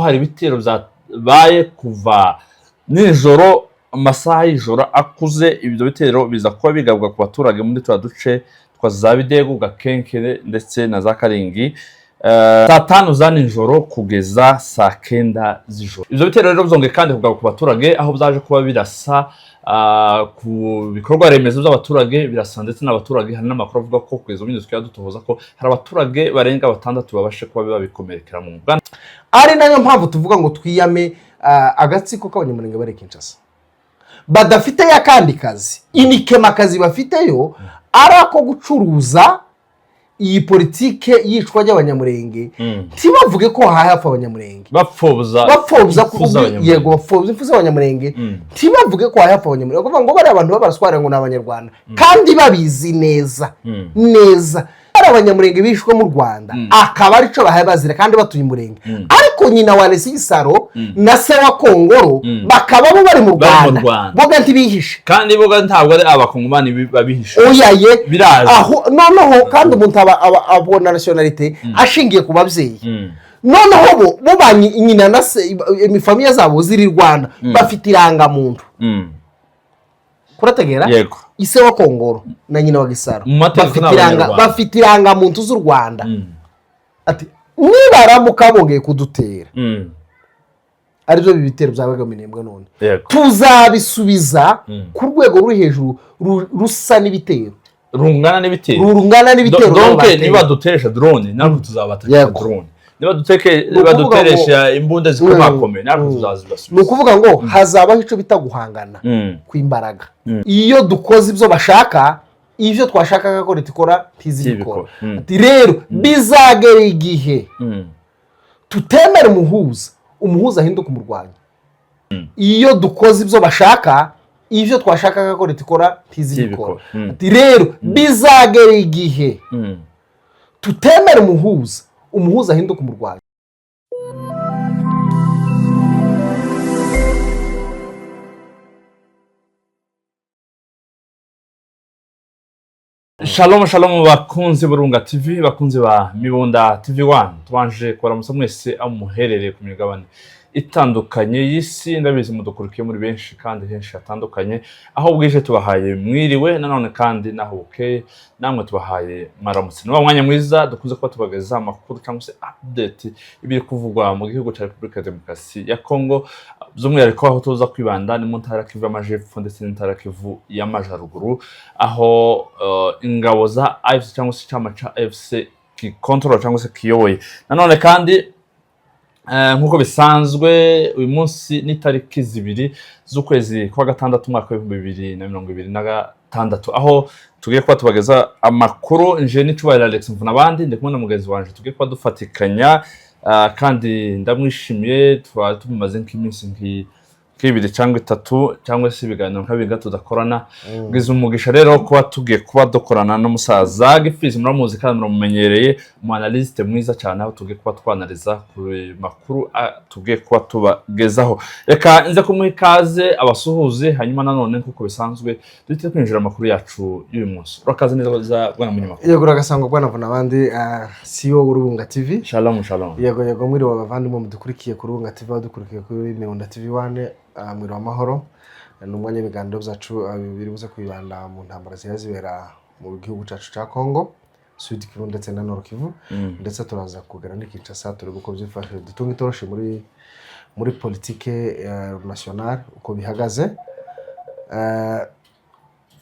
Hari ibitero byabaye kuva nijoro, amasaha y'ijoro akuze. Ibyo bitero biza kuba bigabwa ku baturage muri turiya duce twa za Bidegu, Gakenkere ndetse na za Karingi, saa 5 za nijoro kugeza saa 9 z'ijoro. Ibyo bitero rero byongeye kandi kugabwa ku baturage, aho byaje kuba birasa ku bikorwa remezo by'abaturage, birasa ndetse n'abaturage. Hari n'amakuru avuga ko kugeza ubu tukaba dutohoza ko hari abaturage barenga batandatu babashe kuba babikomerekera mu Bwana. Ari nayo mpamvu tuvuga ngo twiyame agatsiko k'Abanyamurenge bari Kinshasa badafiteyo akandi kazi, inikema akazi bafiteyo ari ako gucuruza iyi politike y'icwa ry'Abanyamurenge. Ntibavuge ko hapfa Abanyamurenge. Bapfobya. Bapfobya. Impfu z'Abanyamurenge. Yego, bapfobya impfu z'Abanyamurenge. Ntibavuge ko hapfa Abanyamurenge, kuvuga ngo bariya abantu babaraswara ngo ni Abanyarwanda kandi babizi neza neza ari Abanyamurenge bishwe mu Rwanda, akaba aricyo bahaye bazira kandi batuye Umurenge. Ariko nyina wa Gisaro na se wa Kongoro bakaba bo bari mu Bari mu Rwanda. Rwanda. Boga ntibihishe. Kandi bo ntabwo ari Abakongomani babihishe. Oyaye. Birazi. Aho noneho kandi umuntu aba abona nationalité ashingiye ku babyeyi. Noneho bo ba nyina na se, imifamiye zabo ziri Rwanda, bafite irangamuntu. Kurategera? Yego. Ise wa Kongoro na nyina wa Gisaro Mu mategeko bafite ni iranga Abanyarwanda. bafite irangamuntu z'u Rwanda. Ati nibaramuka bongeye kudutera, aribyo bitero byabaga Minembwe none, tuzabisubiza ku rwego ruri hejuru, rusa n'ibitero. Rungana n'ibitero. Rungana n'ibitero nabo Donc bateye. niba duteresha drone, natwe tuzabateresha drone. Niba Ni ukuvuga baduteresha imbunda zikomakomeye, natwe Ni tuzazibasubiza. ukuvuga ngo hazabaho icyo bita guhangana kw'imbaraga. Iyo dukoze ibyo bashaka, ibyo twashakaga ko leta ikora ntizibikora. Ntibikora. Ati rero bizagera igihe tutemera umuhuza, umuhuza ahinduka umurwanyi. Iyo dukoze ibyo bashaka, ibyo twashakaga ko leta ikora ntizibikora. Ntibikora. Ati rero bizagera igihe tutemera umuhuza, umuhuza ahinduka umurwanyi. Shalom shalom, bakunzi Burunga TV, bakunzi ba Mibunda TV 1. Tubanje kubaramutsa mwese aho muherereye ku migabane itandukanye y'isi. Ndabizi mudukurikiye muri benshi kandi henshi hatandukanye. Aho bwije tubahaye mwiriwe, nanone kandi naho bukeye namwe tubahaye mwaramutse. Ni wa mwanya mwiza dukunze kuba tubageza amakuru cyangwa se update ibiri kuvugwa mu gihugu cya Repubulika ya Demokarasi ya Kongo, by'umwihariko aho tuza kwibanda ni mu ntara Kivu y'Amajepfo ndetse n'intara Kivu y'Amajaruguru, aho ingabo za AFC cyangwa se icyama ca AFC kikontorora cyangwa se kiyoboye. Nanone kandi nk'uko bisanzwe, uyu munsi ni tariki 2 z'ukwezi kwa gatandatu, umwaka w'2026, aho tugiye kuba tubageza amakuru. Nje n'icubahiro Alex Mvunabandi, ndi kumwe na mugenzi wanje tugiye kuba dufatikanya, kandi ndamwishimiye. Tuba tumaze nk'iminsi nk'ibiri cyangwa itatu cyangwa se ibiganiro nka bibiri tudakorana. Ngize umugisha rero kuba tugiye kuba dukorana n'umusaza Gifizi. Muramuzi kandi muramumenyereye, umu analyste mwiza cyane, aho tugiye kuba twanaliza ku makuru tugiye kuba tubagezaho. Reka nze kumuha ikaze abasuhuze, hanyuma nanone nk'uko bisanzwe duhite twinjira amakuru yacu y'uyu munsi. Urakaze neza, bwana munyamakuru. Yego, uragasanga bwana Vunabandi, CEO w'Urubunga TV. Shalom shalom. Yego, mwiriwe abavandimwe mudukurikiye ku Rubunga TV, badukurikiye kuri Mibunda TV 1, mwiriwe amahoro. Ni umwanya w'ibiganiro byacu biri buze kwibanda mu ntambara ziba zibera mu gihugu cyacu cya Congo, Sud Kivu ndetse na Nord Kivu, ndetse turaza kugana n'i Kinshasa turebe uko byifashe, dutunge itoroshi muri politike nationale uko bihagaze.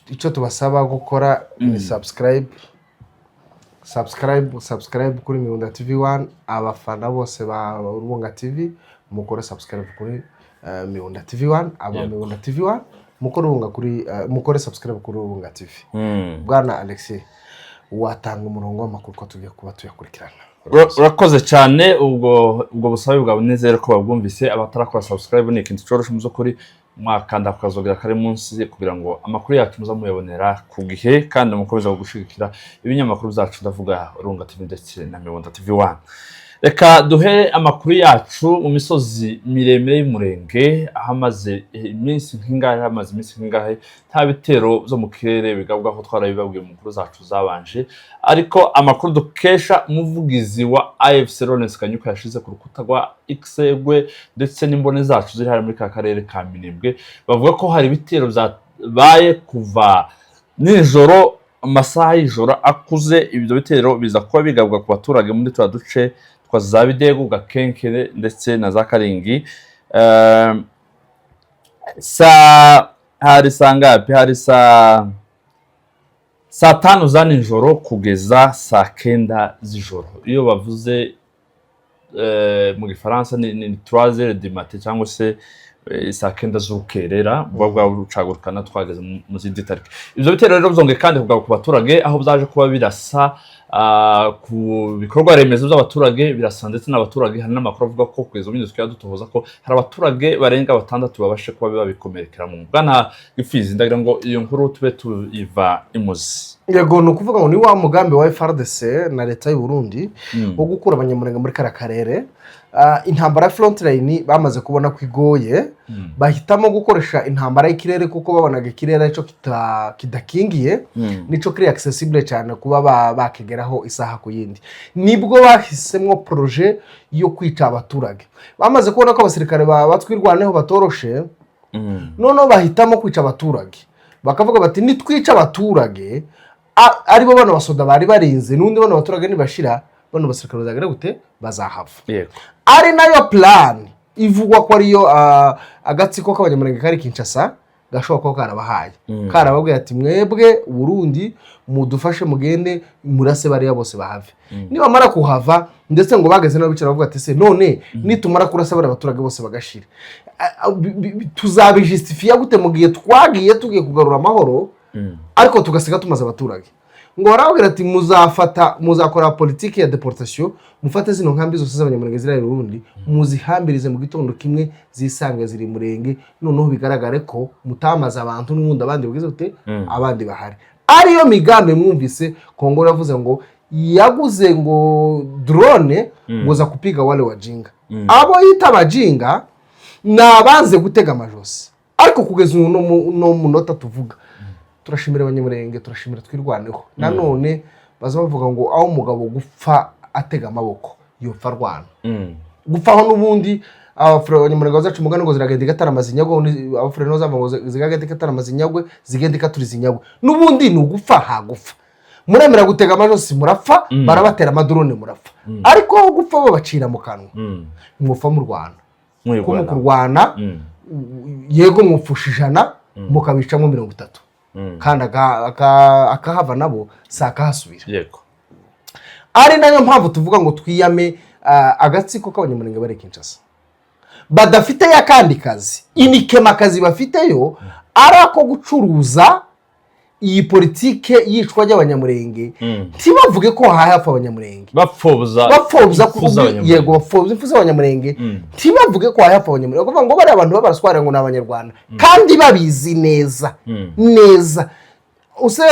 Icyo tubasaba gukora ni subscribe, subscribe, subscribe kuri Mibunda TV 1. Abafana bose ba Rubunga TV mukore subscribe kuri Mibunda TV 1. Aba Mibunda TV 1 mukore Rubunga kuri mukore subscribe kuri Rubunga TV. Bwana Alexis, watanga umurongo w'amakuru ko tugiye kuba tuyakurikirana. Urakoze cyane. Ubwo busabe bwawe nizere ko babwumvise. Abatarakora subscribe, ni ikintu cyoroshye mu by'ukuri, mwakanda kukazogera kari munsi kugira ngo amakuru yacu muza muyabonera ku gihe, kandi mukomeza gushyigikira ibinyamakuru byacu, ndavuga Runga TV ndetse na Mibunda TV 1. Reka duhere amakuru yacu mu misozi miremire y'Umurenge, ahamaze iminsi nk'ingahe, hamaze iminsi nk'ingahe nta bitero byo mu kirere bigabwaho. Twarabibabwiye mu nkuru zacu zabanje, ariko amakuru dukesha umuvugizi wa AFC, Lawrence Kanyuka, yashize ku rukuta rwa X rwe, ndetse n'imbone zacu ziri hariya muri ka karere ka Minembwe, bavuga ko hari ibitero byabaye kuva nijoro, amasaha y'ijoro akuze. Ibyo bitero biza kuba bigabwa ku baturage muri turiya duce twa za Bidegu, Gakenkere ndetse na za Karingi. Saa hari saa ngapi? Hari saa 5 za nijoro kugeza saa 9 z'ijoro. Iyo bavuze mu Gifaransa ni 3 heures du matin, cyangwa se saa 9 z'urukerera, buba bwarucagurukana twageze mu zindi tariki. Ibyo bitero rero byongeye kandi kugaruka ku baturage, aho byaje kuba birasa ku bikorwa remezo by'abaturage, birasa ndetse n'abaturage. Hari n'amakuru avuga ko kugeza ubu tukaba dutohoza ko hari abaturage barenga batandatu babashe kuba babikomerekeramo. Bwana Gifizi, ndagira ngo iyo nkuru tube tuyiva imuzi. Yego, ni ukuvuga ngo ni wa mugambi wa FARDC na leta y'u Burundi wo gukura Abanyamurenge muri kariya karere. Intambara ya frontline bamaze kubona ko igoye, bahitamo gukoresha intambara y'ikirere, kuko babonaga ikirere aricyo kidakingiye, nico kiri accessible cyane kuba bakigeraho isaha ku yindi. Nibwo bahisemo projet yo kwica abaturage. Bamaze kubona ko abasirikare batwirwaneho batoroshe, noneho bahitamo kwica abaturage, bakavuga bati: "Nitwica abaturage, aribo bano basoda bari barinze, n'undi bano baturage nibashira, bano basirikare bazagira gute? Bazahava." Ari nayo plan ivugwa ko ariyo agatsiko k'Abanyamurenge kari Kinshasa gashobora kuba karabahaye, karababwiye ati: "Mwebwe Burundi mudufashe, mugende murase bariya bose bahave." Nibamara kuhava, ndetse ngo bageze nabo bicara bavuga ati: "Se none nitumara kurasa bariya abaturage bose bagashira, tuzabijustifia gute mu gihe twagiye tugiye kugarura amahoro, ariko tugasiga tumaze abaturage?" Ngo barababwira ati: "Muzafata, muzakora politiki ya déportation, mufate zino nkambi zose z'Abanyamurenge ziri i Burundi, muzihambirize mu gitondo kimwe zisange ziri Murenge, noneho bigaragare ko mutamaze abantu, n'ubundi abandi bagize gute? Abandi bahari." Ariyo migambi mwumvise Kongo yavuze ngo yaguze ngo drone ngo za kupiga wale wajinga. Abo yita abajinga ni abanze gutega amajosi. Ariko kugeza ubu no munota tuvuga, turashimira Abanyamurenge, turashimira Twirwaneho. Nanone baza bavuga ngo aho umugabo gupfa atega amaboko, yopfa arwana. Gupfaho n'ubundi Abanyamurenge bazaca umugani ngo ziragenda igatara amazinyagwe, Abafurero bazavuga ngo ziragenda igatara amazinyagwe, zigenda ikatura izinyagwe. N'ubundi ni ugupfa, hagupfa muremera gutega amajosi murapfa, barabatera amadrone murapfa, ariko aho gupfa babacira mu kanwa, mwupfa mu Rwanda kuko mu Mwirwana. kurwana, yego, mwupfusha 100 mukabicamo 30, kandi akahava nabo si akahasubira. Ari nayo mpamvu tuvuga ngo twiyame agatsiko k'Abanyamurenge bari Kinshasa badafiteyo akandi kazi, inikema akazi bafiteyo ari ako gucuruza iyi politike y'icwa ry'Abanyamurenge. Ntibavuge ko hahapfa Abanyamurenge. Bapfobya. Bapfobya. Impfu z'Abanyamurenge. Yego, bapfobya impfu z'Abanyamurenge. Ntibavuge ko hahapfa Abanyamurenge, bavuga ngo bariya abantu b'abaraswara ngo ni Abanyarwanda, kandi babizi neza neza. Use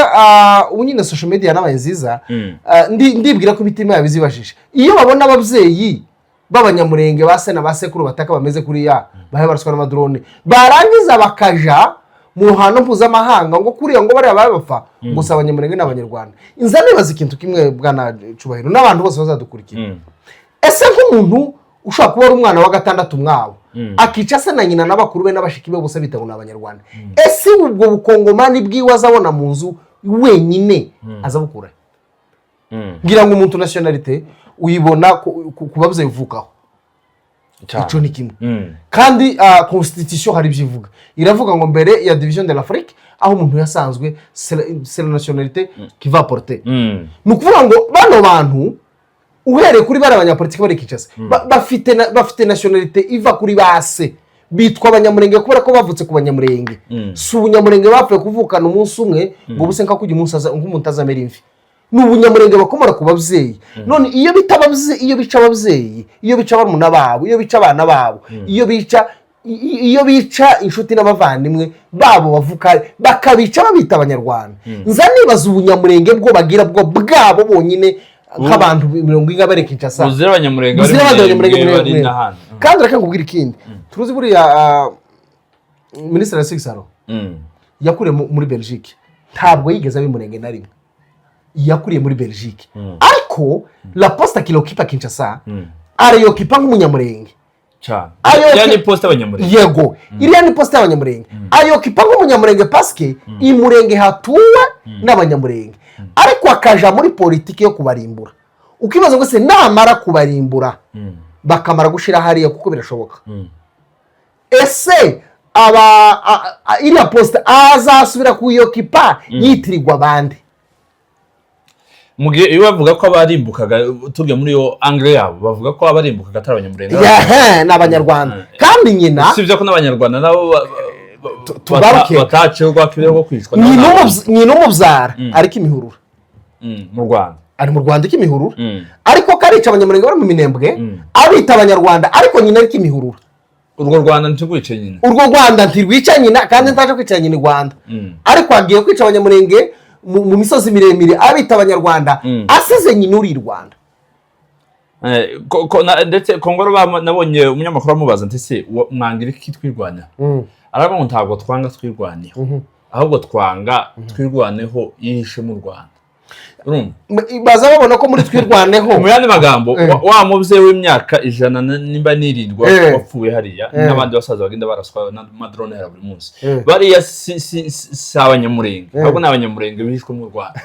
ubu nyine social media nabaye nziza. Ndibwira ko imitima yabo izibajije iyo babona ababyeyi b'Abanyamurenge, ba se na ba sekuru bataka bameze kuriya, bahe baraswa n'amadrone, barangiza bakaja mu ruhando mpuzamahanga ngo kuriya ngo bariya bapfa ngo si Abanyamurenge n'Abanyarwanda. Inza nibaza ikintu kimwe, bwana Cubahiro n'abantu bose bazadukurikira: ese nk'umuntu ushobora kuba ari umwana wa gatandatu mwabo, akica se na nyina n'abakuru be n'abashiki be bose bita ngo ni Abanyarwanda, ese ubwo bukongomani bwiwe azabona mu nzu wenyine azabukura he? Ngira ngo umuntu nationalité uyibona ku babyeyi uvukaho. Icyo ni kimwe. Kandi constitution hari ibyo ivuga, iravuga ngo mbere ya division de l'Afrique, aho umuntu yasanzwe, c'est la nationalité qui va porter. Ni ukuvuga ngo bano bantu, uhereye kuri bariya banyapolitiki bari Kinshasa, bafite nationalité iva kuri ba se, bitwa Abanyamurenge kubera ko bavutse ku Banyamurenge. Si ubunyamurenge bapfuye kuvukana umunsi umwe ngo buse nka kujya umunsi nk'umuntu azamera imvi, ni ubunyamurenge bakomora ku babyeyi. None iyo bita ababyeyi, iyo bica ababyeyi, iyo bica barumuna babo, iyo bica abana babo, iyo bica inshuti n'abavandimwe babo bavuka, bakabica babita Abanyarwanda, nza nibaza ubunyamurenge bwo bagira bwo bwabo bonyine. Nk'abantu 40 bari Kinshasa. Buzira Abanyamurenge bari Buzira mu abandi Abanyamurenge Minembwe, bari muri- n'ahandi. Kandi reka nkubwire ikindi turuzi. Buriya minisitiri Alexis Gisaro yakuriye muri Belgique, ntabwo yigeze aba Imurenge na rimwe. Yakuriye muri Belgique, ariko la poste qu'il occupe à Kinshasa arayokipa nk'Umunyamurenge. Cyane. Ayo Ya ni poste y'Abanyamurenge. Yego, iriya ni poste y'Abanyamurenge. Ayokipa nk'Umunyamurenge parce que Imurenge hatuwe n'Abanyamurenge, ariko akaja muri politiki yo kubarimbura. Ukibaza ngo se namara kubarimbura, bakamara gushira hariya, kuko birashoboka, ese aba iriya poste azasubira kuyokipa yitirirwa abandi? Mu gihe iyo bavuga ko abarimbukaga, tujya muri iyo angle yabo, bavuga ko abarimbukaga atari Abanyamurenge. Yahe, ni Abanyarwanda kandi nyina Usibye ko n'Abanyarwanda nabo Tugaruke. Bataciwe urwakibere rwo kwicwa. Nyina umubyara ariko imihurura. Mu Rwanda. Ari mu Rwanda ikimihurura, ariko karica Abanyamurenge bari mu Minembwe, abita Abanyarwanda, ariko nyina ariko imihurura. Urwo Rwanda ntirwice nyina. Urwo Rwanda ntirwica nyina, kandi ntaje kwica nyina i Rwanda, ariko agiye kwica Abanyamurenge mu misozi miremire abita Abanyarwanda, asize nyina uri i Rwanda. Ndetse Kongoro nabonye umunyamakuru amubaza ati: "Se mwangira iki Twirwanya?" Aravuga ngo ntabwo twanga Twirwaneho, ahubwo twanga Twirwaneho yihishe mu Rwanda. Urumva? Baza babona ko muri Twirwaneho Mu yandi magambo, wa mubyeyi w'imyaka 127 wapfuye hariya, n'abandi basaza bagenda baraswa n'amadrone ya buri munsi, bariya si Abanyamurenge, ahubwo ni Abanyamurenge bihishwe mu Rwanda.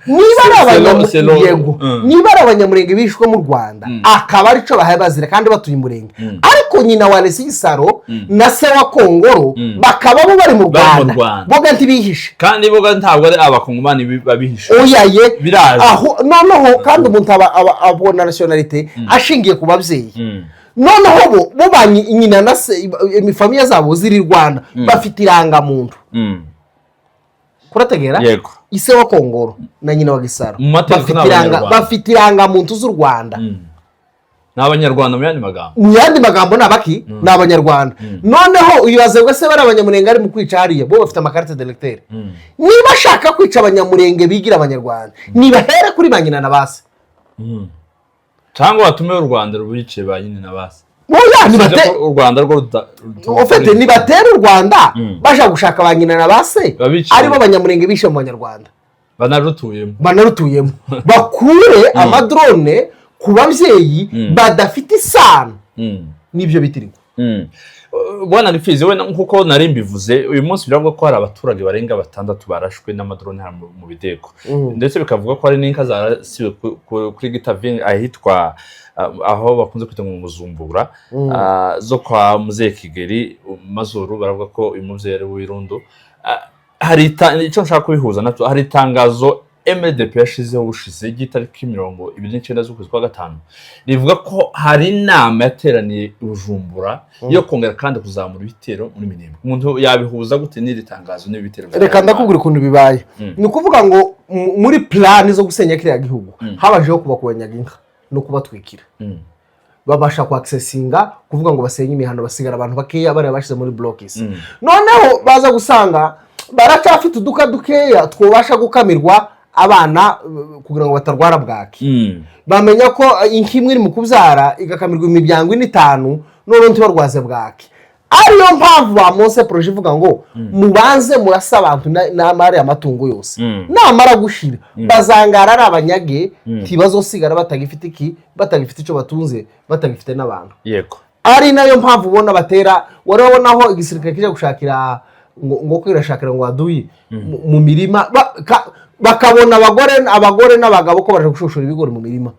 Niba ari Yego. Niba ari Abanyamurenge bishwe mu Rwanda, akaba aricyo bahaye bazira kandi batuye Umurenge, ariko nyina wa Alexis Gisaro na se wa Kongoro bakaba bo bari mu Bari mu Rwanda, Rwanda. Boga ntibihishe. Kandi bo ntabwo ari Abakongomani babihishe. Oyaye. Birazi. Aho noneho kandi umuntu aba abona nationalité ashingiye ku babyeyi. Noneho bo ba nyina na se, imifamiye zabo ziri i Rwanda, bafite irangamuntu. Kurategera? Yego. Ise wa Kongoro na nyina wa Gisaro Mu mategeko bafite ni iranga Abanyarwanda. bafite irangamuntu z'u Rwanda. Ni Abanyarwanda mu yandi magambo. Mu yandi magambo ni abaki? Ni Abanyarwanda. Noneho uyibaze ngo se bari Abanyamurenge ari mu kwica hariya, bo bafite amakarite d'électeur. Niba ashaka kwica Abanyamurenge bigira Abanyarwanda, nibahere kuri ba nyina na ba se. Cyangwa batume u Rwanda rubice ba nyine na ba se. Oya, nibate Usibye ko u Rwanda rwo ufite nibatera u Rwanda baja gushaka ba nyina na ba se, Babice. aribo Banyamurenge bishe mu Banyarwanda, banarutuyemo. Banarutuyemo, bakure amadrone ku babyeyi badafite isano n'ibyo bitirirwa. Bwana Rifizi we, nkuko nari mbivuze, uyu munsi biravuga ko hari abaturage barenga batandatu barashwe n'amadrone hano mu Bideko, ndetse bikavuga ko hari n'inka zarasiwe kuri Gitavin, ahitwa aho bakunze kwita ngo mu Muzumbura, zo kwa Muzehe Kigeri Mazuru. Baravuga ko uyu mubyeyi ari uw'irundo. Hari icyo nshaka kubihuza nacyo, hari itangazo MDP yashizeho ubushize ry'itariki 29 z'ukwezi kwa gatanu, rivuga ko hari inama yateraniye i Bujumbura yo kongera kandi kuzamura ibitero muri Minembwe. Umuntu yabihuza gute n'iri tangazo n'ibitero bya Reka ndakubwira ukuntu bibaye. Ni ukuvuga ngo muri plan zo gusenya kiriya gihugu habajeho kubakubanyaga inka no kubatwikira. Babasha kwakisesinga kuvuga ngo basenye imihano, basigara abantu bakeya bariya bashyize muri blocus. Noneho baza gusanga baracyafite uduka dukeya twabasha gukamirwa abana kugira ngo batarwara bwaki. Bamenya ko inka imwe iri mu kubyara igakamirwa imiryango ine, itanu, noneho ntibarwaze bwaki. Ariyo mpamvu bamonse projet ivuga ngo mubanze murase abantu n'amare amatungo yose, namara gushira bazangara ari abanyage, ntibazosigara batagifite iki, batagifite icyo batunze, batagifite n'abantu. Ari nayo mpamvu ubona batera. Wari wabona aho igisirikare kijya gushakira ngo kwirashakira ngo aduyi mu mirima, bakabona abagore n'abagabo ko baje gushushura ibigori mu mirima,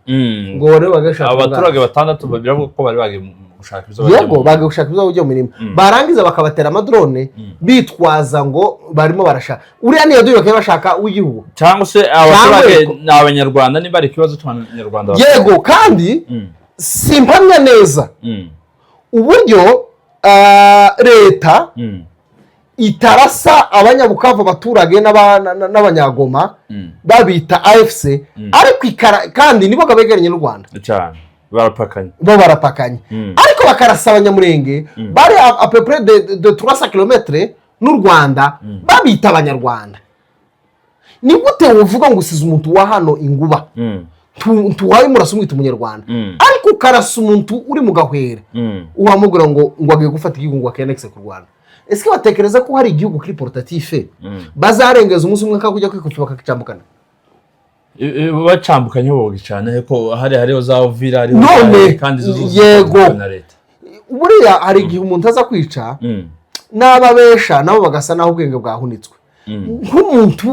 ngo rero bagashaka Abaturage batandatu biravuga ko bari bagiye gushaka ibyo barya. Yego, bagiye gushaka ibyo barya mu mirima, barangiza bakabatera amadrone bitwaza ngo barimo barashaka uriya niyo duyi, bakaba bashaka w'igihugu. Cyangwa se abaturage Cyangwa ni Abanyarwanda, niba ari ikibazo cy'Abanyarwanda. Yego, kandi simpamya neza uburyo leta itarasa Abanyabukavu, abaturage n'Abanyagoma, babita AFC, ariko kandi nibo begeranye n'u Rwanda. Cyane, barapakanye. Bo barapakanye, ariko bakarasa Abanyamurenge bari à peu près de 300 km n'u Rwanda, babita Abanyarwanda. Ni gute uvuga ngo usize umuntu wa hano inguba? Ntuwaye umurasa umwita Umunyarwanda, ariko ukarasa umuntu uri mu Gahwera, uwamubwira ngo agiye gufata igihugu ngo akenekise ku Rwanda. Ese batekereza ko hari igihugu kiri portatif bazarengeza umunsi umwe kujya kwikufa bakakicambukana? Bacambukanye boga cyane ko hariho za Uvira, hariho None, kandi izo zose yego. zikorwa na leta. Buriya hari igihe umuntu aza kwica n'ababesha nabo bagasa naho ubwenge bwahunitswe, nk'umuntu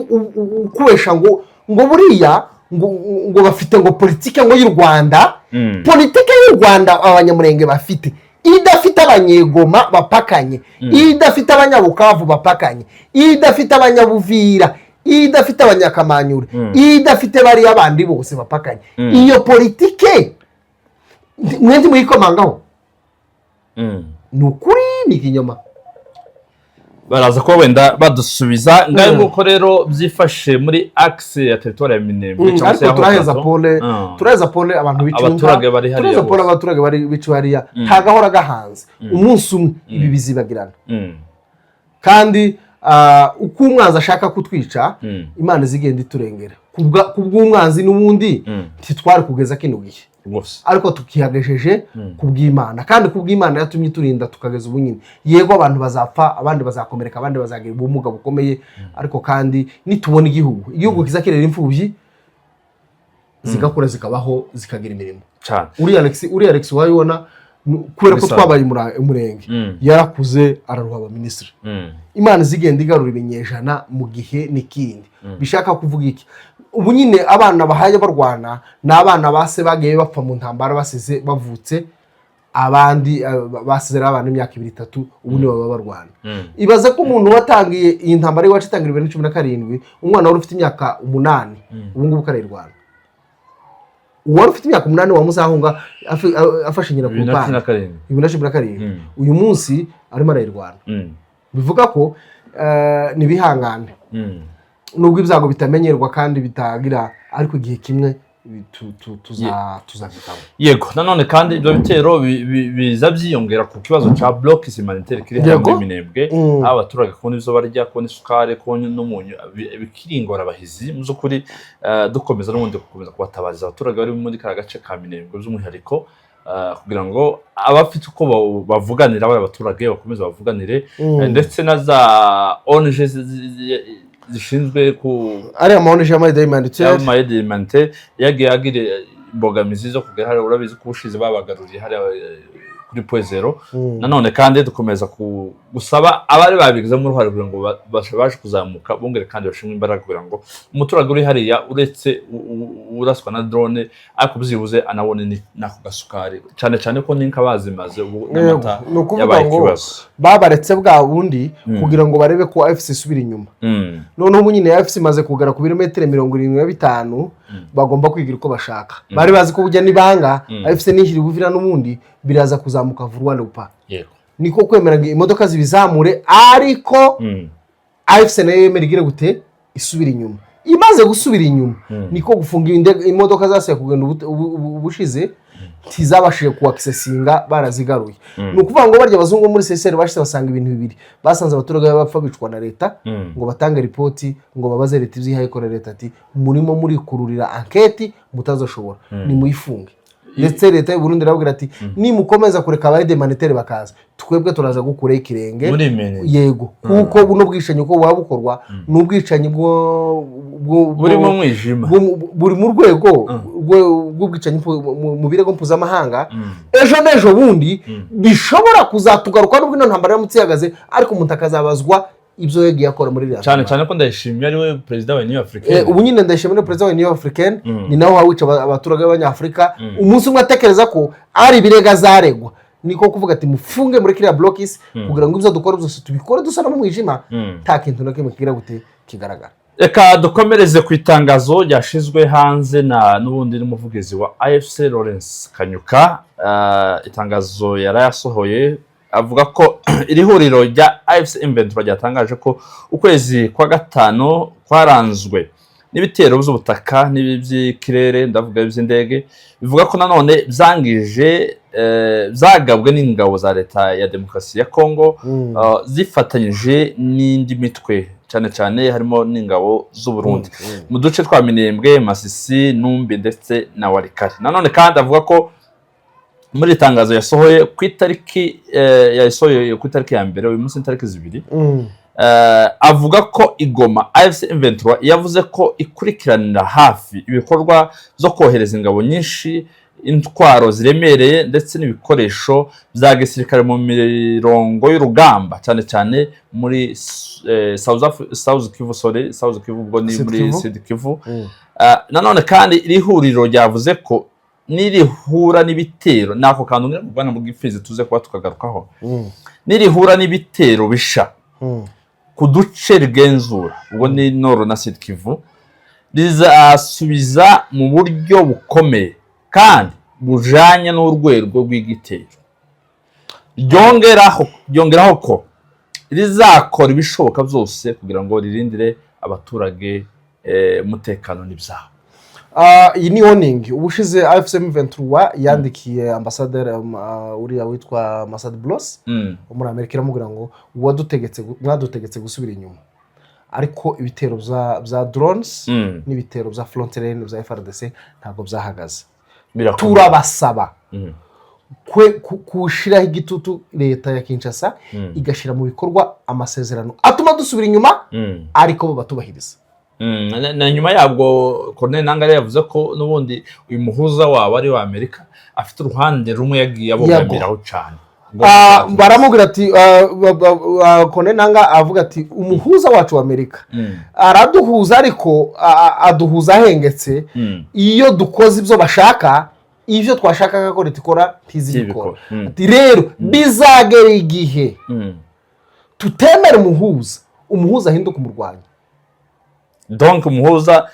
ukubesha ngo buriya ngo bafite ngo politike ngo y'u Rwanda. Politike y'u Rwanda Abanyamurenge bafite, idafite Abanyegoma bapakanye, idafite Abanyabukavu bapakanye, idafite Abanyabuvira, idafite Abanyakamanyura, idafite bariya bandi bose bapakanye, iyo politike mwe ntimuyikomangaho? Ni ukuri, ni ikinyoma. Baraza kuba wenda badusubiza. Ngayo nguko rero byifashe muri axe ya territoire ya Minembwe cyangwa se Ariko ya turaheza Haut-Plateau. pole, turaheza pole abantu biciwe. Abaturage bari hariya Turaheza pole bose. abaturage bari biciwe hariya. Nta gahora gahanze, umunsi umwe ibi bizibagirana. Kandi uko umwanzi ashaka kutwica, Imana izigenda iturengera. Ku bw'umwanzi n'ubundi ntitwari kugeza kino gihe, ariko tukihagejeje ku bw'Imana, kandi ku bw'Imana yatumye iturinda tukageza ubu nyine. Yego, abantu bazapfa, abandi bazakomereka, abandi bazagira ubumuga bukomeye, ariko kandi nitubona igihugu kiza kirera imfubyi, zigakura, zikabaho, zikagira imirimo. Uriya Alex wayibona kubera ko Muri twabaye umurenge, yarakuze, araruha abaminisitiri. Imana izigenda igarura ibinyejana mu gihe n'ikindi. Bishaka kuvuga iki? Ubu nyine abana bahaye barwana ni abana ba se bagiye bapfa mu ntambara, basize bavutse, abandi basize ari abana imyaka 2, 3, ubu nibo baba barwana. Ibaze ko umuntu watangiye iyi ntambara y'iwacu itangira 2017, umwana wari ufite imyaka 8, ubu ngubu karayirwana. Uwari ufite imyaka 8 wa Muzahunga afashe nyina ku bibiri na cumi rupande na karindwi. 2017, uyu munsi arimo arayirwana. Bivuga ko nibihangane, nubwo ibyago bitamenyerwa kandi bitagira, ariko igihe kimwe tuzabitamo. Yego, nanone kandi ibyo bitero biza byiyongera ku kibazo cya blocus humanitaire kiri hano muri Minembwe, aho abaturage kubona ibyo barya, kubona isukari, kubona n'umunyu bikiri ingorabahizi. Mu by'ukuri dukomeza n'ubundi gukomeza kubatabariza abaturage bari muri kariya gace ka Minembwe by'umwihariko, kugira ngo abafite uko bavuganira bariya baturage bakomeze bavuganire, ndetse na za ONG zishinzwe ku Ariya ma ONG y'ama aide humanitaire. Y'ama aide humanitaire yagiye agira imbogamizi zo kugera hariya. Urabizi ko ubushize babagaruriye hariya kuri Point Zéro. Nanone kandi dukomeza gusaba abari babigizemo uruhare kugira ngo babashe kuzamuka, bongere kandi bashimwe imbaraga kugira ngo umuturage uri hariya, uretse uraswa na drone, ariko byibuze anabone n'ako gasukari, cyane cyane ko n'inka bazimaze ubu n'amata Ni ukuvuga yabaye ngo ikibazo. babaretse bwa bundi kugira ngo barebe ko AFC isubira inyuma. Noneho ubu nyine AFC imaze kugera ku birometero 75, bagomba kwigira uko bashaka. Bari bazi ko bujya nibanga AFC nishyira Ubuvira n'ubundi biraza kuzamuka vuba lupa. Niko kwemera ngo imodoka zibizamure, ariko AFC nayo yemera igire gute? Isubira inyuma. Imaze gusubira inyuma, niko gufunga imodoka zasigaye kugenda ubushize ntizabashije kuwakisesinga, barazigaruye. Ni ukuvuga ngo barya abazungu muri CICR bashize basanga ibintu bibiri: basanze abaturage bapfa bicwa na leta, ngo batange ripoti, ngo babaze leta ibyo ihaye ikora. Leta ati: "Murimo murikururira enquête mutazashobora, nimuyifunge." Ndetse leta y'u Burundi irababwira ati: "Nimukomeza kureka aba aide humanitaire bakaza, twebwe turaza gukuraho ikirenge." Muri mene. Yego, kuko buno bwicanyi uko buba bukorwa ni ubwicanyi burimo umwijima. Buri mu rwego rw'ubwicanyi mu birego mpuzamahanga. Ejo n'ejo bundi bishobora kuzatugaruka, nubwo ino ntambara iramutse ihagaze, ariko umuntu akazabazwa ibyo yagiye akora muri iriya Cyane ntambara. cyane ko Ndayishimiye ari we perezida wa Union Africaine. Ubu nyine Ndayishimiye ni perezida wa Union Africaine, ni nawe wawica abaturage b'Abanyafurika. Umunsi umwe atekereza ko ari ibirego azaregwa, niko kuvuga ati: "Mufunge muri kiriya blocus, kugira ngo ibyo dukora byose tubikore dusa no mu mwijima, nta kintu na kimwe kigira gute kigaragara." Reka dukomereze ku itangazo ryashyizwe hanze na n'ubundi n'umuvugizi wa AFC, Lawrence Kanyuka. Itangazo yarayasohoye avuga ko iri huriro rya AFC M23 ryatangaje ko ukwezi kwa gatanu kwaranzwe n'ibitero by'ubutaka n'iby'ikirere, ndavuga iby'indege, bivuga ko nanone byangije byagabwe n'ingabo za leta ya demokarasi ya Congo zifatanyije n'indi mitwe. Cyane cyane harimo n'ingabo z'u Burundi mu duce twa Minembwe, Masisi, Numbi ndetse na Walikale. Nanone kandi avuga ko muri iri tangazo yasohoye ku itariki yasohoye ku itariki ya 1, uyu munsi ni itariki 2, avuga ko i Goma AFC M23 yavuze ko ikurikiranira hafi ibikorwa byo kohereza ingabo nyinshi, intwaro ziremereye ndetse n'ibikoresho bya gisirikare mu mirongo y'urugamba, cyane cyane muri South Kivu, sorry, South Kivu, ubwo ni Sud muri Kivu. Sud Kivu. Nanone kandi iri huriro ryavuze ko nirihura n'ibitero, nako kantu ngira ngo bwana Mugifizi tuze kuba tukagarukaho, nirihura n'ibitero bisha ku duce rigenzura, ubwo ni Nord na Sud Kivu, rizasubiza mu buryo bukomeye kandi bujanye n'urwego rw'igitero. Ryongeraho ko rizakora ibishoboka byose kugira ngo ririndire abaturage umutekano n'ibyabo. Iyi ni warning. Ubushize AFC M23 yandikiye ambasaderi uriya witwa Massad Boulos wo muri Amerika, iramubwira ngo mwadutegetse gusubira inyuma, ariko ibitero bya drones n'ibitero bya frontline bya FARDC ntabwo byahagaze. Birakomeye. Turabasaba kushiraho igitutu leta ya Kinshasa, igashyira mu bikorwa amasezerano atuma dusubira inyuma, ariko bo batubahiriza. Na nyuma yabwo Corneille Nangaa yari yavuze ko n'ubundi uyu muhuza wabo ari wa Amerika afite uruhande rumwe yagiye abogamiraho cyane. Baramubwira ati Corneille Nangaa avuga ati umuhuza wacu wa Amerika araduhuza, ariko aduhuza ahengetse. Iyo dukoze ibyo bashaka, ibyo twashakaga ko leta ikora ntizibikora. Ntibikora. Ati rero bizagera igihe tutemera umuhuza, umuhuza ahinduka umurwanyi. Donc umuhuza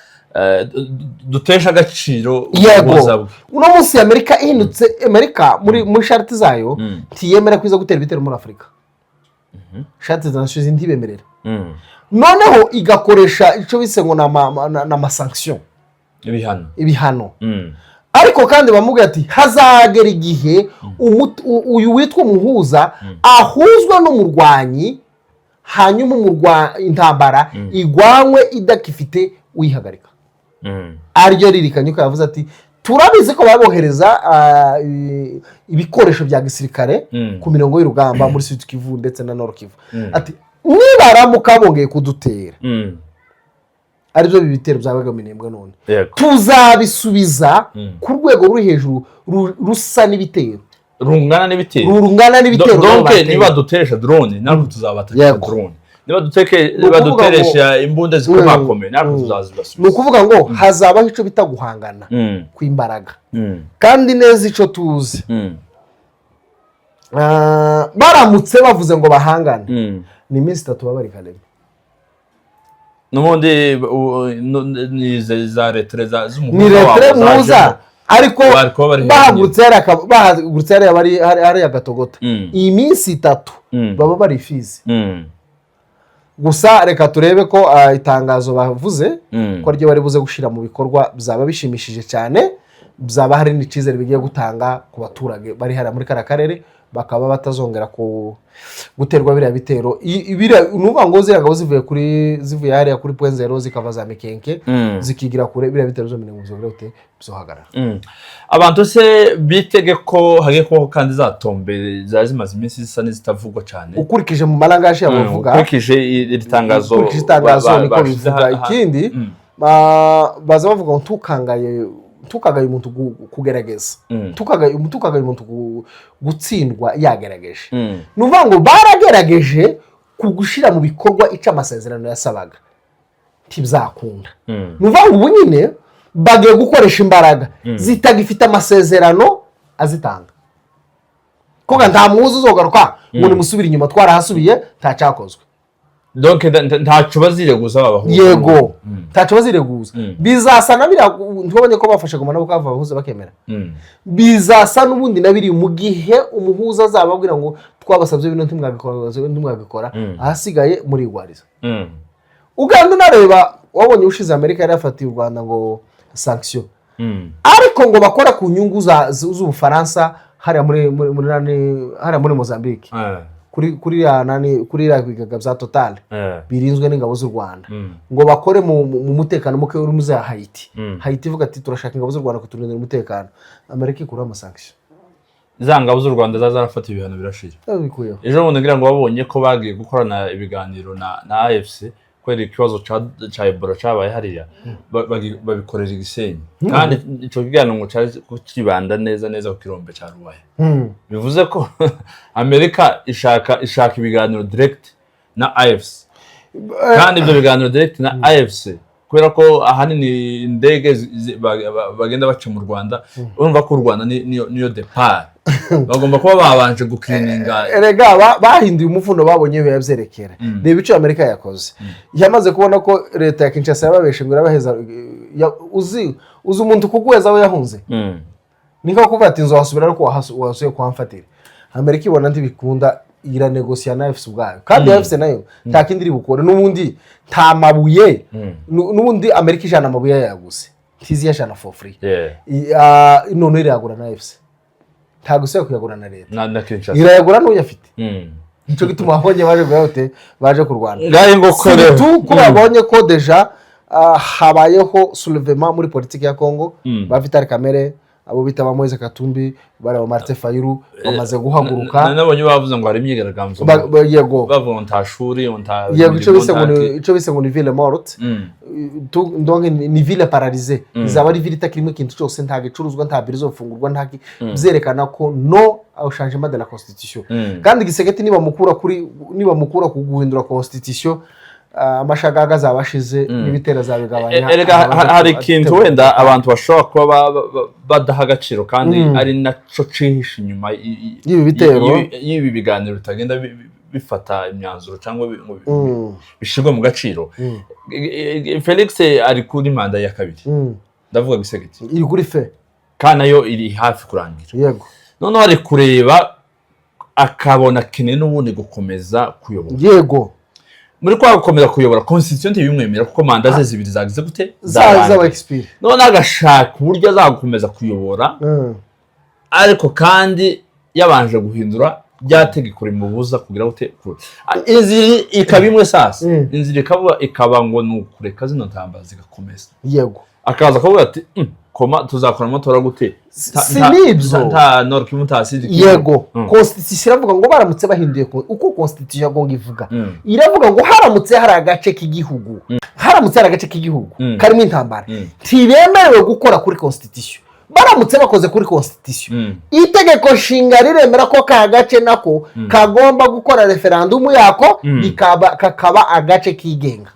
dutesha agaciro Yego. ubuhuza bwe. Uno munsi Amerika ihindutse, Amerika muri charte zayo ntiyemera ko iza gutera ibitero muri Afurika. Charte za Nations ntibemerera. Noneho igakoresha icyo bise ngo ni amasanction. Ibihano. Ibihano. Ariko kandi bamubwira ati hazagera igihe uyu witwa umuhuza ahuzwa n'umurwanyi, hanyuma intambara igwanywe idakifite uyihagarika. Ariryo ririkanye ko yavuze ati turabizi ko babohereza ibikoresho bya gisirikare ku mirongo y'urugamba muri Sud Kivu ndetse na Nord Kivu. Ati nibaramuka bongeye kudutera, aribyo bitero byabaga Minembwe none, tuzabisubiza ku rwego ruri hejuru, rusa n'ibitero. Rungana n'ibitero. Rungana n'ibitero nabo Donc bateye. niba duteresha drone, natwe tuzabateresha drone. Niba Ni ukuvuga baduteresha imbunda zikomakomeye, natwe Ni tuzazibasubiza. ukuvuga ngo hazabaho icyo bita guhangana kw'imbaraga. Kandi neza icyo tuzi, baramutse bavuze ngo bahangane, ni iminsi 3 baba bari Kalemi. N'ubundi ni za retrait z'umuhuza Ni retrait wabo muhuza zajemo. Ariko Bari kuba bari hejuru. bahagurutse hariya bari hariya Gatogota, iyi minsi 3 baba bari Fizi. Gusa reka turebe ko itangazo bavuze ko ryo bari buze gushyira mu bikorwa, byaba bishimishije cyane, byaba hari n'icyizere bigiye gutanga ku baturage bari hariya muri kariya karere, bakaba batazongera guterwa biriya bitero. Ni ukuvuga ngo ziriya ngabo zivuye hariya kuri Point Zéro, zikava za Mikenke, zikigira kure, biriya bitero byo mirongo gute bizohagarara. Abantu se bitege ko hagiye kubaho kandi za tombées zari zimaze iminsi zisa n'izitavugwa cyane? Ukurikije mu malangaje yabo bavuga, Ukurikije iri tangazo ukurikije itangazo niko bashize bivuga. Ikindi, baza bavuga ngo ntukagaye umuntu kugerageza, ntukagaye umuntu gutsindwa yagerageje. Ni ukuvuga ngo baragerageje kugushyira mu bikorwa icyo amasezerano yasabaga, ntibizakunda. Ni ukuvuga ngo ubu nyine bagiye gukoresha imbaraga zitagifite amasezerano azitanga, kuko nta muhuza uzogaruka ngo nimusubire inyuma, twarahasubiye ntacyakozwe. Donc ntacyo bazireguza babahuza. Yego, ntacyo bazireguza. Bizasa na biriya ntibabonye ko bafashe Goma nabo kava abahuza bakemera. Bizasa n'ubundi na biri mu gihe umuhuza azababwira ngo twabasabye bino ntimwabikora, ntimwabikora, ahasigaye murigwariza. Uganda unareba, wabonye ushize Amerika yari yafatiye u Rwanda ngo sanction, ariko ngo bakora ku nyungu z'Ubufaransa hariya muri Mozambique. kuri ya nani, kuri ya bigaga bya Total birinzwe n'ingabo z'u Rwanda, ngo bakore mu mutekano muke uri muri za Haiti. Haiti ivuga ati: "Turashaka ingabo z'u Rwanda kuturindira umutekano." Amerika ikuraho amasanctions. Za ngabo z'u Rwanda zaza zarafata ibihano birashira. Babikuyeho. Ejo bundi ngira ngo babonye ko bagiye gukorana ibiganiro na AFC kubera ikibazo ca Ebola cabaye hariya, babikorera i Gisenyi, kandi ico kiganiro ngo cari kibanda neza neza ku kirombe ca Rubaya. Bivuze ko Amerika ishaka ibiganiro direct na AFC, kandi ibyo biganiro direct na AFC, kubera ko ahanini indege bagenda baca mu Rwanda, urumva ko u Rwanda niyo départ, bagomba kuba babanje gukirininga. Erega bahinduye umuvuno, babonye biba byerekera. Reba icyo Amerika yakoze. Yamaze kubona ko leta ya Kinshasa yababeshe ngo irabaheza. Uzi umuntu kuguheza aho yahunze? Ni nko kuvuga ati: "Inzu wasubira ariko wasuye kuhamfatira." Amerika ibona ntibikunda, iranegosiya na AFC ubwayo, kandi AFC nayo nta kindi iri bukore n'ubundi, nta mabuye. N'ubundi Amerika ijana amabuye yayaguze, ntizi iyajana for free. None irayagura na AFC, ntabwo usibye kuyagura na leta. Na Kinshasa. Irayagura n'uyafite. Nicyo gituma babonye baje gute, baje kurwana. Ngahe ngo kore. Surtout ko babonye ko déjà habayeho soulèvement muri politiki ya Congo. Ba Vital Kamerhe, abo bita ba Moise Katumbi, bari ba Martin Fayulu bamaze guhaguruka. Nabonye bavuze ngo hari imyigaragambyo. Yego. Bavuga ngo nta shuri, ngo nta Yego, icyo bise ngo nta icyo bise ngo ni ville morte. Donc ni ville paralysée, izaba ari ville itakirimo ikintu cyose, nta gicuruzwa, nta biro izofungurwa, nta byerekana ko non au changement de la constitution. Kandi Tshisekedi nibamukura ku guhindura constitution, amashagaga azaba ashize n'ibitero azabigabanya. Erega hari ikintu wenda abantu bashobora kuba badaha agaciro, kandi ari naco cihishe inyuma y'ibi bitero. y'ibi biganiro bitagenda bifata imyanzuro cyangwa ngo bishirwe mu gaciro. Felix ari kuri manda ya kabiri. Ndavuga Tshisekedi. Iri kuri fe. Kandi nayo iri hafi kurangira. Noneho ari kureba akabona akeneye n'ubundi gukomeza kuyobora. Muri kwa gukomeza kuyobora, constitution ntibimwemera, kuko manda ze zibiri zagize gute? Zarangiye. Zaba expiré. None agashaka uburyo azagukomeza kuyobora, ariko kandi yabanje guhindura rya tegeko rimubuza kugira gute. Inzira ikaba imwe sasa. Inzira ikaba ngo ni ukureka zino ntambara zigakomeza. Akaza akavuga ati: Koma tuzakora amatora gute?" Si n'ibyo. Nta Nord Kivu, nta Sud Kivu. Yego. Constitution iravuga ngo baramutse bahinduye uko constitution ya Congo ivuga, iravuga ngo haramutse hari agace k'igihugu, haramutse hari agace k'igihugu karimo intambara, ntibemerewe gukora kuri constitution. Baramutse bakoze kuri constitution, itegeko nshinga riremera ko ka gace nako kagomba gukora referandumu yako, kakaba agace kigenga.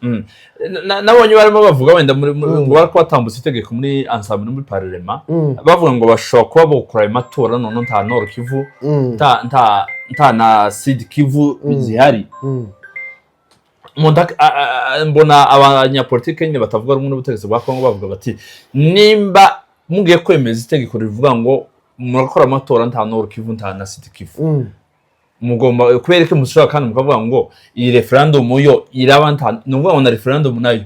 Nabonye barimo bavuga wenda ngo bari batambutse itegeko muri ensemble no muri parlement, bavuga ngo bashobora kuba bokora ayo matora noneho nta Nord Kivu, nta na Sud Kivu zihari. Mbona abanyapolitike nyine batavuga rumwe n'ubutegetsi bwa Kongo bavuga bati: "Nimba mugiye kwemeza itegeko rivuga ngo murakora amatora nta Nord Kivu, nta na Sud Kivu, mugomba kubera ko mushobora kandi mukavuga ngo iyi referendum yo iraba nta." Ni ukuvuga ngo na referendum nayo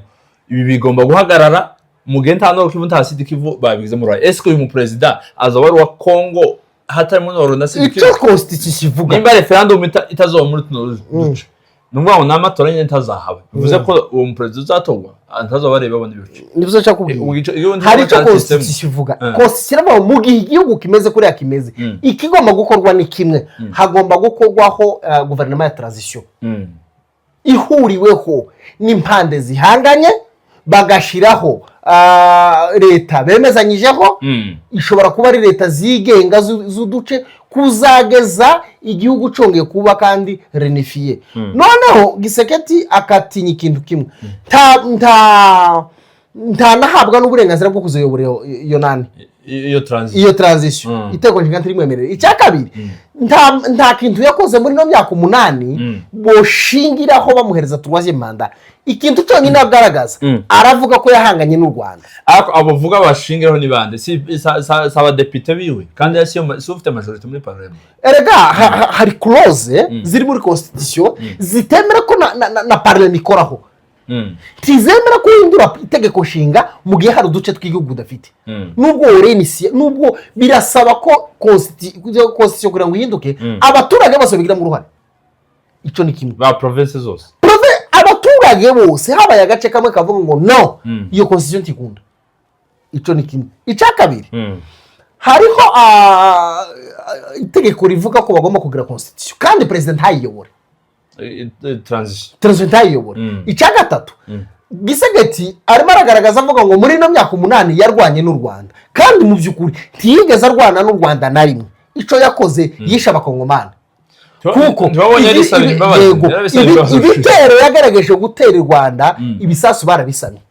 ibi bigomba guhagarara mu gihe nta Nord Kivu, nta Sud Kivu babigizemo uruhare. Ese uyu muperezida azaba ari uwa Kongo hatarimo Nord na Sud Icyo Kivu? constitution ivuga. Nimba referendum itazoba muri tuno duce, ni ukuvuga ngo n'amatora nyine ntazahaba, bivuze ko uwo muperezida uzatorwa ntazaba areba abona ibice. Nibyo nshaka kubwira. Ubwo iyo Hari icyo cyanditsemo. constitution ivuga. Constitution iravuga ngo mu gihe igihugu kimeze kuriya kimeze, ikigomba gukorwa ni kimwe: hagomba gukorwaho guverinoma ya transition ihuriweho n'impande zihanganye, bagashyiraho leta bemezanyijeho. Ishobora kuba ari leta zigenga z'uduce kuzageza igihugu cyongeye kuba kandi réunifié. Noneho Tshisekedi akatinya ikintu kimwe: ntanahabwa n'uburenganzira bwo kuzayobora iyo nani. Iyo transition. Iyo transition. Itegeko nshinga ntirimwemerere. Icya kabiri, nta kintu yakoze muri ino myaka 8 boshingiraho bamuhereza troisième mandat. Ikintu cyonyine agaragaza, aravuga ko yahanganye n'u Rwanda. Ariko abo bavuga bashingiraho ni bande? Si abadepite biwe? Kandi si ufite majorité muri parlement? Erega hari clause ziri muri constitution zitemera ko na parlement ikoraho. Ntizemera ko uhindura itegeko nshinga mu gihe hari uduce tw'igihugu udafite. Nubwo worenisiye, nubwo birasaba ko constitution kugira ngo ihinduke, abaturage bose babigiramo uruhare. Icyo ni kimwe. Ba province zose. Abaturage bose, habaye agace kamwe kavuga ngo no, iyo constitution ntikunda. Icyo ni kimwe. Icya kabiri, hariho itegeko rivuga ko bagomba kugira constitution kandi perezida ntayiyobore. Transition. Perezida ntayiyobore. Icya gatatu, Tshisekedi arimo aragaragaza avuga ngo muri ino myaka 8 yarwanye n'u Rwanda, kandi mu by'ukuri ntiyigeze arwana n'u Rwanda na rimwe. Icyo yakoze, yishe Abakongomani, kuko Ntibabonye yarisabira imbabazi? Yego, Yarabisabye imbabazi. Ibitero yagaragaje gutera i Rwanda, ibisasu barabisamye,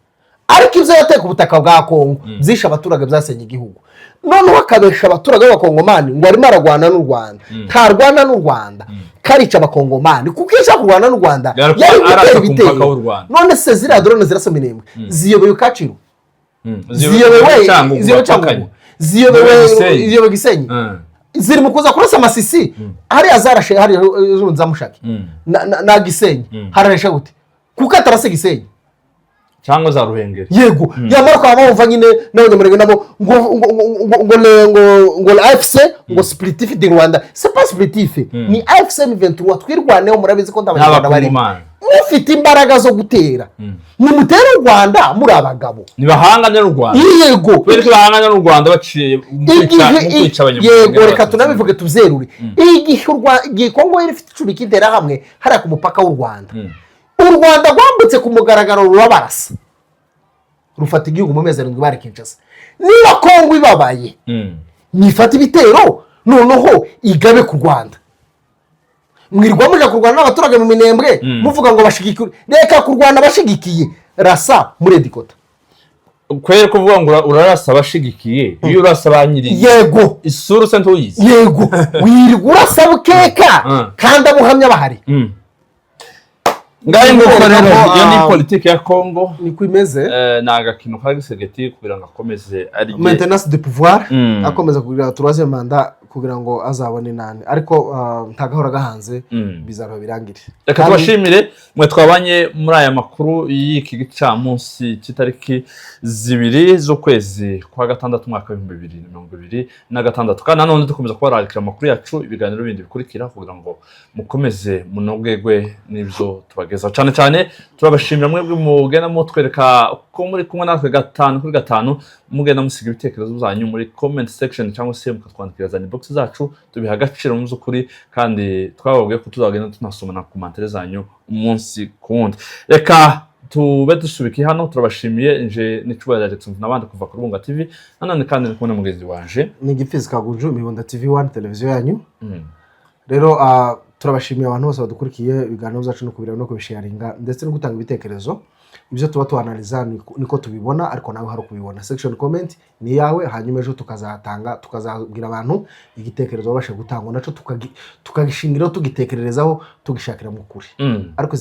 ariko ibyo yateye ku butaka bwa Kongo byishe abaturage, byasenye igihugu. Noneho akabesha abaturage b'Abakongomani ngo arimo ararwana n'u Rwanda. Ntarwana n'u Rwanda, karica Abakongomani, kuko iyo ashaka kurwana n'u Rwanda Yari yari gutera arasa ku ibitero. mupaka w'u Rwanda. None se ziriya drone zirasa Minembwe ziyobewe Kacyiru? Ziyobewe Cyangugu, ziyobewe bapakanye. Cyangugu, ziyobewe Ziyobewe Gisenyi. Ziyobewe Gisenyi. Ziri mu kuza kurasa Masisi hariya, zarashe hariya za Mushaki na Gisenyi. Hararesha gute kuko atarase Gisenyi? Cyangwa za Ruhengeri. Yego, yamara ukaba bumva nyine n'Abanyamurenge nabo ngo AFC ngo splitif di Rwanda. C'est pas splitif, ni AFC M23, Twirwaneho. Murabizi ko ndabanyarwanda barimo. N'Abakongomani. Mufite imbaraga zo gutera, nimutere u Rwanda muri abagabo. Ntibahangane n'u Rwanda. Yego. Kubera ko bahangana n'u Rwanda baciye mu kwica Abanyamurenge Yego, reka n'Abatutsi. Tunabivuge tubyerure. Igihe Kongo yari ifite icumi k'Interahamwe hariya ku mupaka w'u Rwanda, u Rwanda rwambutse ku mugaragaro rurabarasa, rufata igihugu mu mezi 7 bari Kinshasa. Niba Kongo ibabaye, nifata ibitero noneho igabe ku Rwanda. Mwirwa muja kurwana n'abaturage mu Minembwe, muvuga ngo bashigikiye. Reka kurwana abashigikiye, rasa muri headquarter. Kubera kuvuga ngo urarasa abashigikiye, iyo urasa ba nyiri isura usa ntuyizi. Yego, wirirwa urasa bukeka kandi abuhamya bahari. Ngahe nguko rero, iyo ni Ah. politiki ya Kongo. Niko imeze. Ni agakino ka Tshisekedi kugira ngo akomeze arye. Maintenance de pouvoir, akomeza kugira troisième mandat kugira ngo azabone nani, ariko ntagahora gahanze, bizaba birangire. Reka tubashimire mwe twabanye muri aya makuru y'iki gicamunsi cy'itariki 2 z'ukwezi kwa gatandatu, umwaka w'2026. Kandi nanone dukomeza kubararikira amakuru yacu, ibiganiro bindi bikurikira, kugira ngo mukomeze munogegwe n'ibyo tubagezaho. Cyane cyane turabashimira mwebwe mugenda mutwereka ko muri kumwe natwe gatanu kuri gatanu, mugenda musiga ibitekerezo byanyu muri comment section cyangwa se mukatwandikira za inbox zacu. Tubiha agaciro mu by'ukuri, kandi twababwiye ko tuzagenda tunasoma na commentaire zanyu umunsi ku wundi. Reka tube dusubike hano. Turabashimiye. Nje n'icubahiro Jackson n'abandi kuva ku Rubunga TV. Nanone kandi ndi kumwe na mugenzi wanje. Ni Gipfizi Kagunju, Mibunda TV 1, televiziyo yanyu. Rero turabashimiye abantu bose badukurikiye, ibiganiro byacu no kubireba no kubisharinga ndetse no gutanga ibitekerezo. Ibyo tuba tuanaliza niko tubibona, ariko nawe hari ukubibona. Section comment ni iyawe, hanyuma ejo tukazatanga, tukazabwira abantu igitekerezo babasha gutangwa nacyo, tukagishingiraho, tugitekererezaho, tugishakira mu kuri. Ariko izi